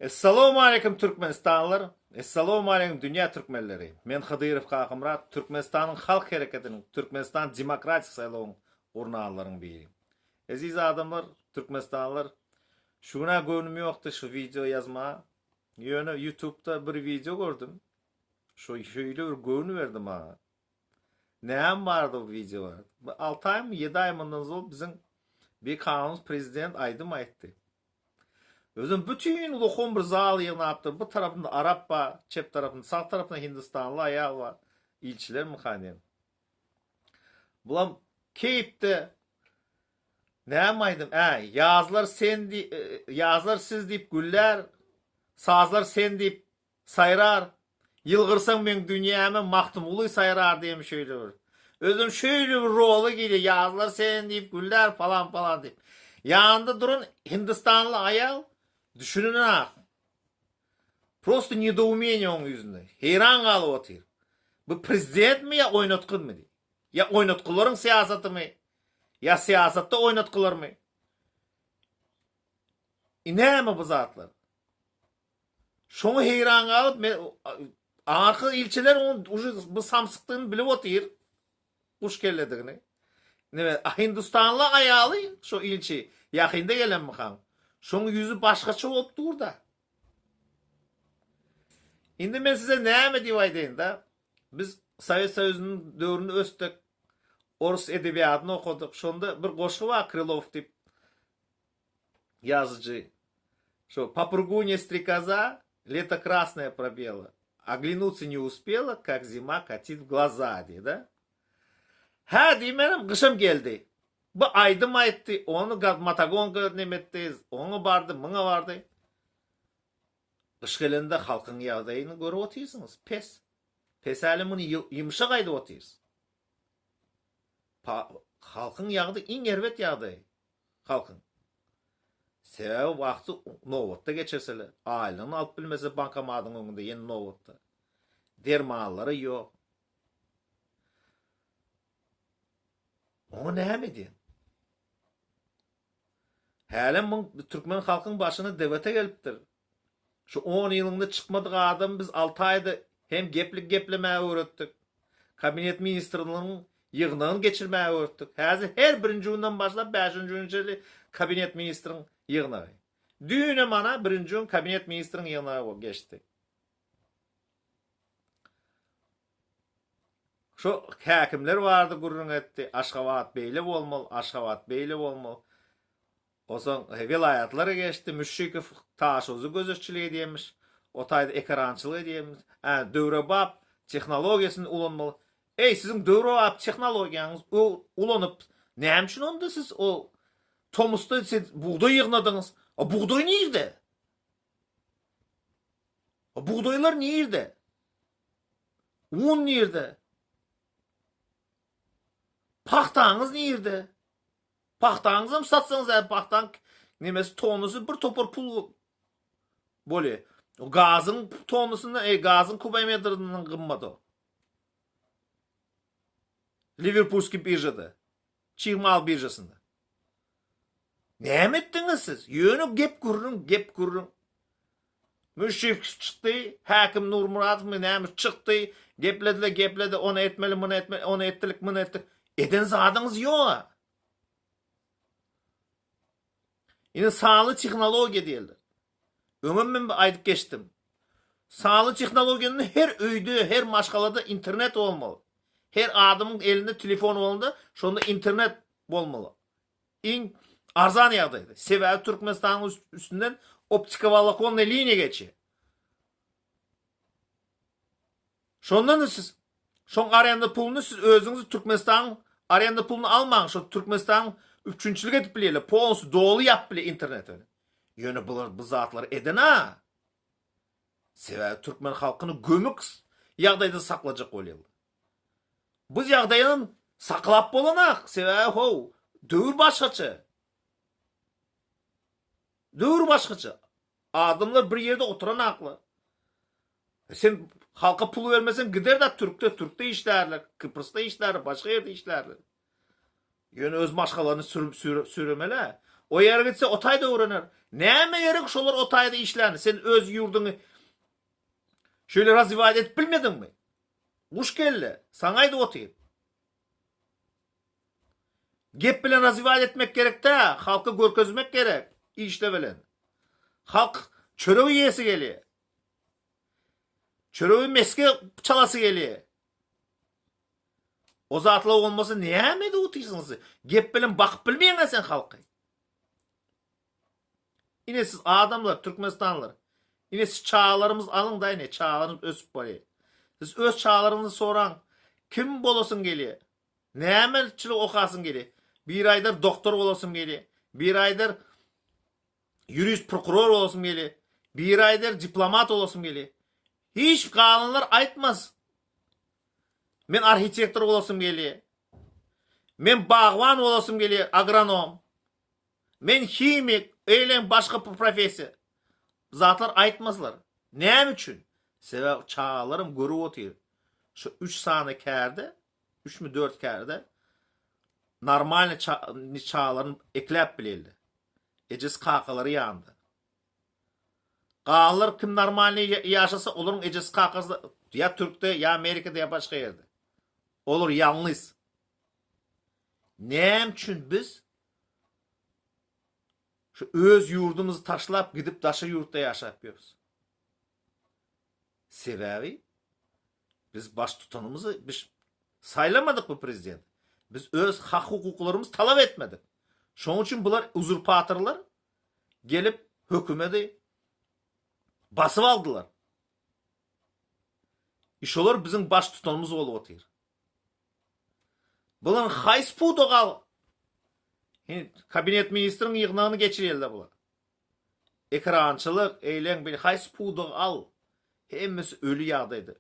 Essalawmaleýkim Türkmenistanlylar! Essalawmaleýkim dünýä türkmenleri! Men Hydyrow Kakamyrat, Türkmenistanyň Halk Hereketiniň, Türkmenistan Demokratik saýlawyň gurnanlaryň biri. Eziz adamlar, Türkmenistanlylar, şu gün-ä göwnüm ýokdy şu wideo ýazmaga. Ýöne ýutubda bir wideo gördüm. Şo şeýle bir göwün berdi maňa. Näme bardy bu wideoda? Bu 6 aýmy, 7 aý mundan ozal biziň bikanun prezident aýdym aýtdy. Özem bütin lokum bir zal ýygnapdyr. Bu tarapynda arap bar, çep tarapynda, sag tarapynda hindistanly aýal bar. Ilçilermika diýen. Bulam keýpde näme aýdym? Ä, ýazlar sen diý, ýazlar siz diýip güllär, sazlar sen diýip Saýrar, ýylgyrsaň meň dünýäme Magtymguly saýrar diýen şeýle bir. Özem şeýle bir rola girýär, ýazlar sen diýip güller palan palan diýip. Ýanynda duran hindistanly aýal düşünenak. Prosto nedoumeniýe oň ýüzünde. Heýran galyp otyr. Bu prezidentmi ýa oýnatgymy diýip. Ýa oýnatgylaryň syýasatymy? Ýa syýasatda oýnatgylarmy? Näme bu zatlar? Şoňa heýran galyp men arka ilçiler oň uje bu samsykdygyny bilip otyr. Guş kelledigini. Neme hindistanly aýaly şo ilçi ýakynda gelenmikaň. Şoň ýüzi başgaça bolup dur-da. Indi men size näme diýip aýdaýyn-da. Biz Sowet Soýuzynyň döwründe ösdük. Orus edebiýatyny okadyk. Şonda bir goşgy bar Krylow diýip ýazyjy. Şo Popurgunýa strekoza, leto krasnoe probela, Oglянуться ne uspela, kak zima katit w glaza diýdi. Hä diýmenem gyşam geldi. Bu aýdym aýtdy, ony matagonka nemetdi, oňa bardy, muňa bardy. Gyş gelende halkyň ýagdaýyny görüp otyrsyňyz, pes. Pes äli muny ýumşak aýdyp otyrys. Halkyň ýagdaýy iň erbet ýagdaýy. Halkyň. Sebäbi wagty nobatda geçirseler, aýlygyny alyp bilmese bankomatyň öňünde ýene nobatda. Dermanlary ýok. Oňa näme edýäň? Hälem muň türkmen halkyň başyna DWT gelipdir. Şu on ýylyňda çykmadyk adamy biz alty aýda hem geplik geplemäge öwretdik. Kabinet ministrleriň ýygnagyny geçirmäge öwretdik. Häzir her birinji günden başlap bäşinji güne çenli kabinet ministriň ýygnagy. Düýnem ana birinji gün kabinet ministriň ýygnagy geçdi. Şo häkimler barada gürrüň etdi. Aşgabat beýle bolmaly, Aşgabat beýle bolmaly. Onsoň welaýatlara geçdi. Müşşikow Taşuzy gözegçilik edýärmiş. O taýda ekerançylyk edýärmiş. Ä, döwrebap tehnologiýasyny ulanmaly. Eý, siziň döwrebap tehnologiýaňyz ulanyp, näme üçin onda siz o tomusda siz bugdaý ýygnadyňyz? A bugdaý nirde? A bugdaýlar nirde? Un nirde? Pagtaňyz nirde? Pagtaňyzam satsaňyz äý pagtaň nemesi tonnasy bir topar pul bolýa. O gazyň tonnasyndan eý gazyň kubometrinden gymmat o. Liwerpulskiý biržada. Çig mal biržasynda. Näme etdiňiz siz? Ýöne gep gürrüň, gep gürrüň. Müşşif çykdy, häkim Nurmuradowmy näme çykdy, geplediler, gepledi, ony etmeli, muny etmeli, ony etdilik, muny etdik. Eden zadyňyz ýog-a. Indi sanly tehnologiýa diýildi. Öňem men aýdyp geçdim. Sanly tehnologiýany her öýde, her maşgalada internet bolmaly. Her adamyň elinde telefon bolanda, şonda internet bolmaly. Iň arzan ýagdaýda. Sebäbi Türkmenistanyň üstünden optiko-wolokonnyý liniýa geçýär. Şondan siz şoň arenda puluny siz özüňiz Türkmenistanyň arenda puluny almaň, şo Türkmenistanyň üpjünçilik edip bilýärler, polnusy doly ýapyp bilýär interneti. Ýöne bular bu zatlary eden-a. Sebäbi türkmen halkyny gömük ýagdaýda saklajak bolýarlar. Bu ýagdaýam saklap bolanak, sebäbi how, döwür başgaça. Döwür başgaça. Adamlar bir ýerde oturanaklar. Sen halka pul bermeseň gider da türkde, türkde işlärler, Kyprysda işlärler, başga ýerde işlärler. Ýöne öz maşgalaryny sürüp süremeli. O ýere gitse o taýda öwrener. Näme gerek şolar o taýda işläni? Sen öz ýurduňy şeýle razwiýat edip bilmediňmi? Guş kelle, saňa aýdyp otyryn. Gep bilen razwiýat etmek gerek dä, halka görkezmek gerek işle bilen. Halk çörek iýesi gelýär. Çöregi meske çalasy gelýär. O zatlar bolmasa näme edip otyrsyňyz siz? Gep bilen bakyp bilmeýäňä sen halky. Ine siz adamlar, türkmenistanlylar. Ine siz çagalarymyz alyň da ine çagalarymyz ösüp barýar. Siz öz çagalaryňyzy soraň. Kim bolasyň gelýär? Nämeçilik okasyň gelýär? Biri aýdar doktor bolasym gelýär. Biri aýdar ýurist prokuror bolasym gelýär. Biri aýdar diplomat bolasym gelýär. Hiç galanlar aýtmaz. Men arhitektor bolasym gelýär. Men bagban bolasym gelýär, agronom. Men himik, eýleň başga professiýa. Zatlar aýtmazlar. Näme üçin? Sebäbi çagalarym görüp otyr. Şu üç sany kärde, üçmi dört kärde normalny çagalaryny ekläp bileli. Ejesi kakalary ýanynda. Galanlar kim normalny ýaşasa olaryň ejesi kakasy ýa türkde ýa amerikada ýa başga ýerde. Olar ýalňyz. Näme üçin biz şu öz ýurdumyzy taşlap gidip daşary ýurtda ýaşap ýörüs? Sebäbi biz baştutanymyzy biz saýlamadyk bu prezidenti. Biz öz hak-hukuklarymyzy talap etmedik. Şonuň üçin bular uzurpatorlar gelip hökümedi basyp aldylar. I şolar biziň baştutanymyz bolup otyr. Bularyň haýsy pudagy al? Indi kabinet ministriň ýygnagyny geçirýärler bular. Ekrançylyk, eýleň beýle haýsy pudagy al? Hemmesi öli ýagdaýda.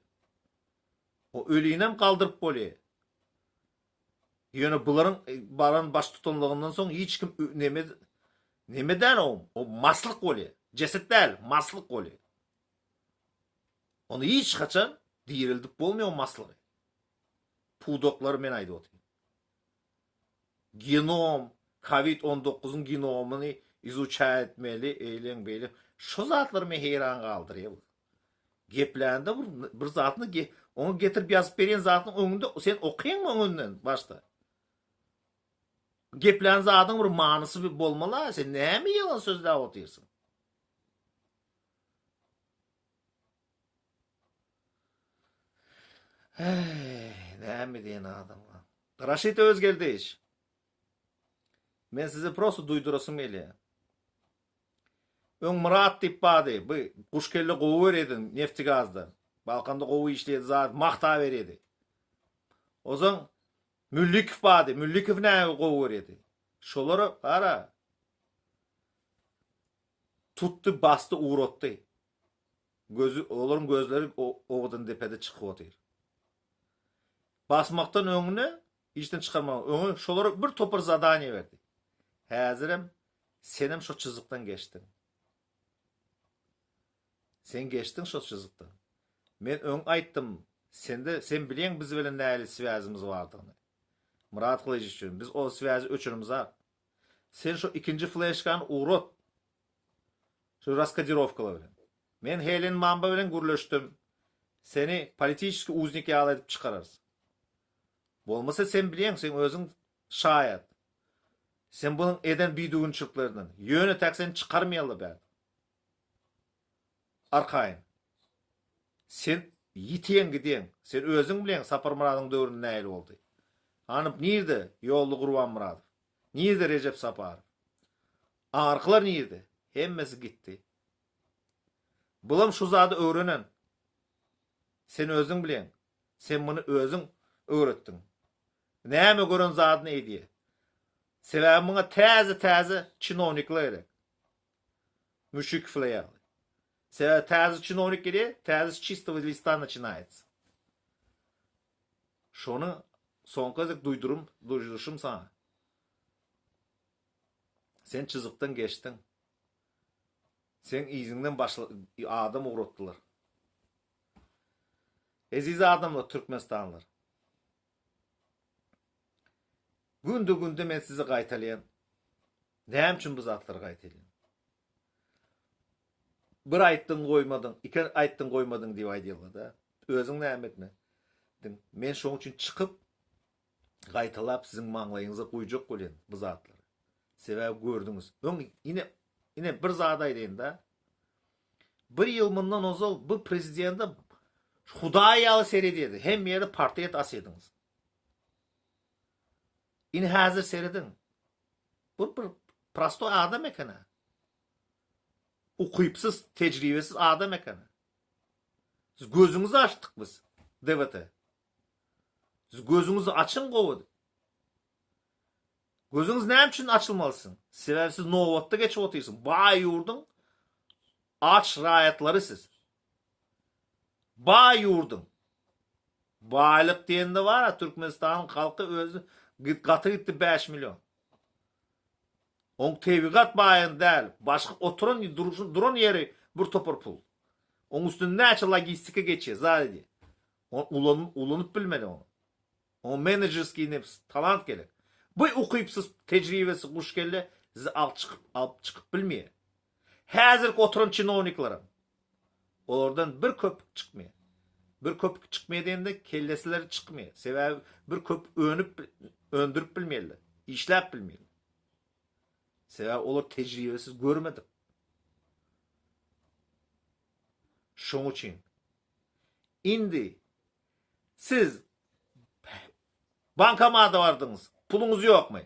O ölinem galdyryp bolýar. Ýöne bularyň baran baştutanlygyndan soň hiç kim neme neme däl o, o maslyk bolýar. Jeset däl, maslyk bolýar. Ony hiç haçan direldip bolmaýar o maslygy. Pudaklary men aýdyp otyryn. Genom, Covid 19-yň genomyny izuçaýat etmeli, eýleň beýle. Şo zatlar meni heýran galdyrýar. Geplände bir bir zatyny oňa getirip ýazyp berýän zatynyň öňünde sen okyňmy öňünden başda? Geplän zadyň bir manysy bolmaly, sen näme ýalan sözläp otyrsyň? Eý, näme diýen adamlar. Raşid Özgeldiýewiç. Men size prosto duýdurasym gelýär. Öň Myrat diýip bardy. Bu guşkelle gowy görýärdi neftigazda. Balkanda gowy işleýärdi, zat magta berýärdi. Ozan Müllikow bardy. Müllikow näme gowy görýärdi. Şolara gara tutdy, basdy, ugratdy. Gözi, olaryň gözleri owadan depede çykyp otyr. Basmakdan öňüne, işden çykarmagyň öňi şolara bir topar zadaniýa berdi. Häzirem senem şo çyzykdan geçdiň. Sen geçdiň şo çyzykdan. Men öň aýtdym, sende, sen bilýäň biz bilen nähili swýazymyz bardygyny. Myrat Gylyjow üçin biz o swýazy öçüremizak. Sen şo ikinji fleşkany ugrat. Şu raskodirowkalar bilen. Men Helen Mamba bilen gürleşdim. Seni politiçeskiý uznik ýaly edip çykararys. Bolmasa sen bilýäň, sen özüň şaýat. Sen bunuň eden bidüwünçiliklerinden. Ýöne täk seni çykarmaýarlar bärde. Arkaýyn. Sen ýitýäň gidýäň. Sen özüň bilýäň Saparmyradyň döwründe nähili boldy. Hany nirde Ýolly Gurbanmyradow? Nirde Rejep Saparow? Aňyrkylar nirde? Hemmesi gitdi. Bulam şu zady öwrenen. Sen özüň bilýäň. Sen muny özüň öwretdiň. Näme gören zadyny edýä. Sebäbi muňa täze-täze çinownikler gerek. Müşikowlar ýaly. Sebäbi täze çinownik gelýär, täze s çistogo lista naçinaýetsa. Şony soňky gezek duýdurym, duýduryşym saňa. Sen çyzykdan geçdiň. Seň yzyňdan başla adam ugratdylar. Eziz adamlar Türkmenistanlylar. Günde günde men size gaýtalaýan. Näme üçin bu zatlary gaýtalýan? Bir aýtdyň goýmadyň, iki aýtdyň goýmadyň diýip aýdýarlar-da. Özüň näme etmediň? Men şoň üçin çykyp gaýtalap siziň maňlaýyňyza guýjak bolýan bu zatlary. Sebäbi gördüňiz. Öň ine ine bir zat aýdaýyn-da. Bir ýyl mundan ozal bu prezidente Hudaý ýaly seredýärdi. Hemme ýerde portret asýardyňyz. Ine häzir serediň. Bu bir prostoý adam eken-ä. Ukypsyz, tejribesiz adam eken. Siz gözüňizi açdyk biz, DWT. Siz gözüňizi açyň gowy. Gözüňiz näme üçin açylmaly siziň? Sebäbi siz nobatda geçip otyrsyň. Baý ýurduň aç raýatlary siz. Baý ýurduň. Baýlyk diýende bar-a Türkmenistanyň halky özi gaty gitdi 5 million. Oň tebigat baýyny däl, başga oturan duran ýeri bir topar pul. Oň üstünde näçe logistika geçýär, zat edýär. Ony ulan, ulanyp bilmeli ony. Oňa menejerskiý nebs, talant gerek. Bu ukypsyz, tejribesiz guşkelle sizi alyp çykyp, alyp çykyp bilmeýär. Häzirki oturan çinownikleriň olardan bir köpük çykmaýar. Bir köpük çykmaýar diýende kellesileri çykmaýar. Sebäbi bir köpük önüp öndürip bilmeýärler. Işläp bilmeýärler. Sebäbi olar tejribesiz görmedik. Şoň üçin indi siz bankomata bardyňyz, puluňyz ýokmy?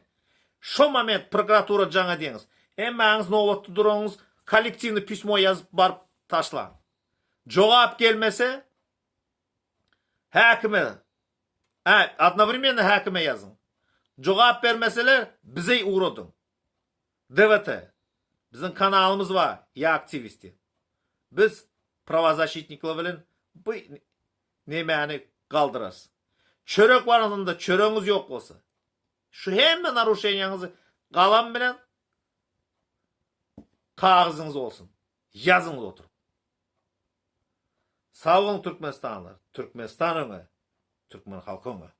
Şo moment prokuratura jaň edýäňiz. Hemmäňiz nobatda duranyňyz kollektiwnyý pismo ýazyp baryp taşlaň. Jogap gelmese häkime, hä, odnowremenno häkime ýazyň. Jogap bermeseler bize ugradyň. DWT, Biziň kanalymyz bar, ýa aktiwisti. Biz prawozaşitnikler bilen bu nemäni galdyrarys. Çörek barasynda çöregiňiz ýok bolsa, şu hemme naruşeniýaňyzy galam bilen kagyzyňyz bolsun. Ýazyňyz oturyp. Sag boluň Türkmenistanlylar. Türkmenistan öňe, türkmen halky öňe.